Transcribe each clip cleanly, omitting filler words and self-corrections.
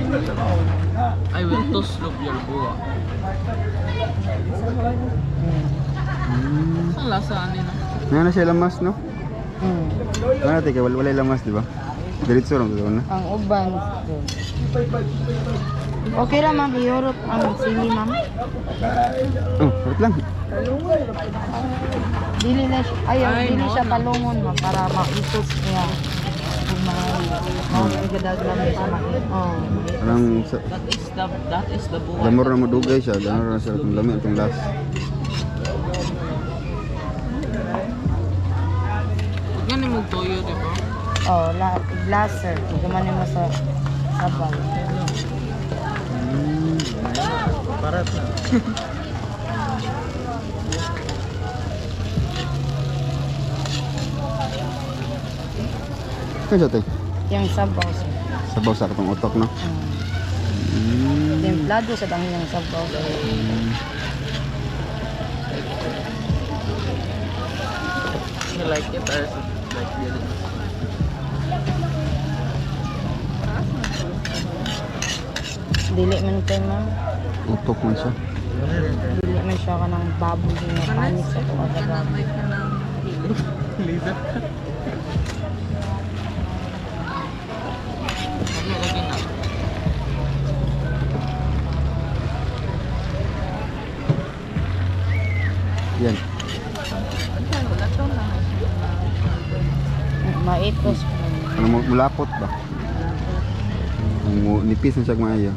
I will tuslob your buwa. Ang lasa ani na. Nga na siya lamas, no? Mm. Wala natin kay wala lamas, di ba? Diretso lang doon na. Ang uban. Okay ra, ma'am, iurot ang sili, ma'am. Oh, wait lang. Dili na siya, ayaw, Ay, dili no, siya no. palungon, ma'am, para maitos niya. Kung mga igadaglam siya Oh. Parang sa, That is the buwa. damor na madugay siya, damor na siya itong lami itong last. Huwag nga ni mong toyo, di ba? Oh, la blaster. Gumanin mo sa sabaw. Parat na. Ano siya, te? Yung sabaw, sir. Sabaw sa katong utok, no? Mm. Templado sa dangin yung sabaw. You like it or is it like really? Dili man kay ma'am. Utok man siya. Dili man siya kanang baboy nga panik sa tuwa sa baboy. Laser. Lagi lagi na. Yan. Maitos po. Ano mo mulapot ba? Ang nipis na siya maayo.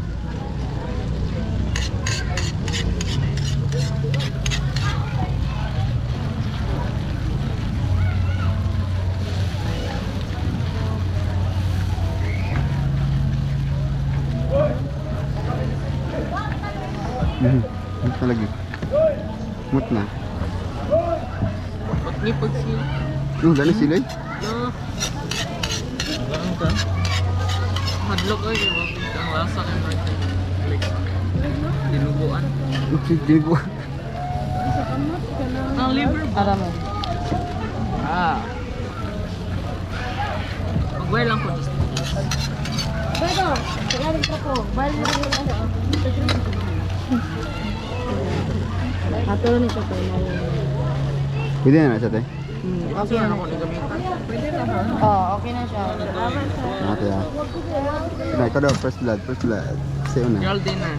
Mut na lagi. Mut na. Ba't ni pagsil? Oh, gani sila eh. No. Gaan ka. Hadlok ay, di ba? Ang lasa kay Martin. Like, dinuguan. Oops, dinuguan. Ang liver ba? Ara mo. Ah. Mag-wear lang ko just in case. Ato ni siya kay na. Pwede na na siya, te. Okay Ano na. ko ni gamitan? Oh, okay na siya. Ate ah. Na, ikaw daw, first blood, first blood. Sa'yo na. Girl dinner.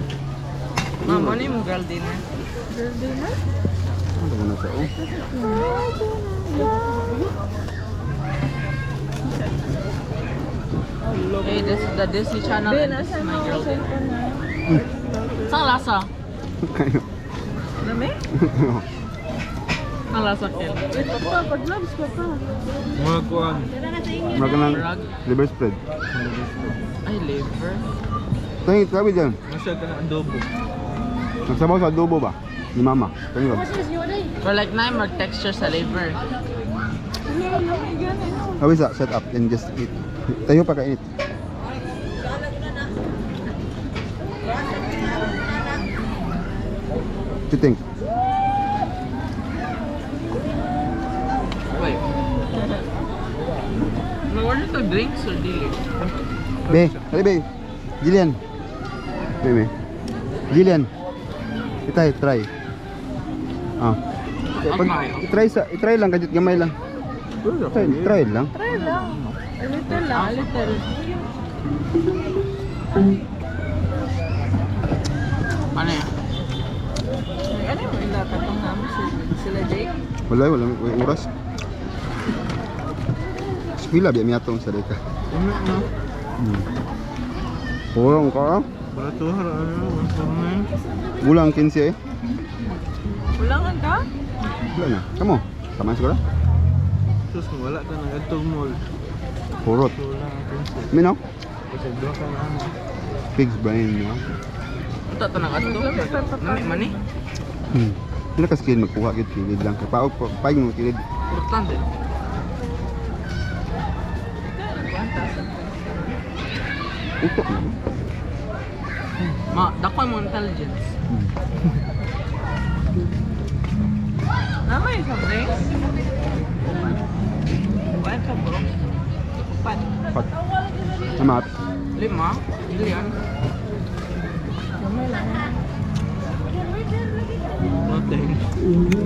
Ma'am, ano yung girl dinner? Ano ba na siya? Oh. Hey, this is the Disney Channel and this is my girl dinner. Saan lasa? Kayo. Dami? Ang lasa, Kel. Mga kuan. Mura ka ng Rag. liver spread. Ay, liver. Tingin, sabi dyan. Masya ka na adobo. Nagsabaw sa adobo ba? Ni mama. Tingin ba? But like, na more texture sa liver. Sabi sa, set up and just eat. Tayo pa kainit. What you think? Wait. Mag-order to drinks or dili? Be, dali be. Jillian. Be, be. Jillian. Itay, try. Ah. Pag, i-try sa, i-try lang kadiyot gamay lang. Try, try lang. Try lang. A little lang, a little. Ano yan? Ano yung ilata itong namin sila Jake? Wala, wala, wala oras. Eskwela biya miatong sa deka. Ano na? Kurang ka. Barato ano, 149. Gulang 15 eh. Kulangan ka? Wala na. Kamo. Tama siguro? Sus, wala ka na adtong mall. Purot. So, wala ang 15. Mino? Kasi duha ka na ano. Pig's brain, no? Ito, ito nang ato. Nami, mani? Wala ka skill magkuha gyud kilid lang. Kay paog paig mo kilid. Purtan din. Utok na. Ma, dako mo intelligence. Nama yung soft drinks? Kuan ka bro? Kupan. Hot. Tama. Lima? Jillian? Gamay lang. Nothing.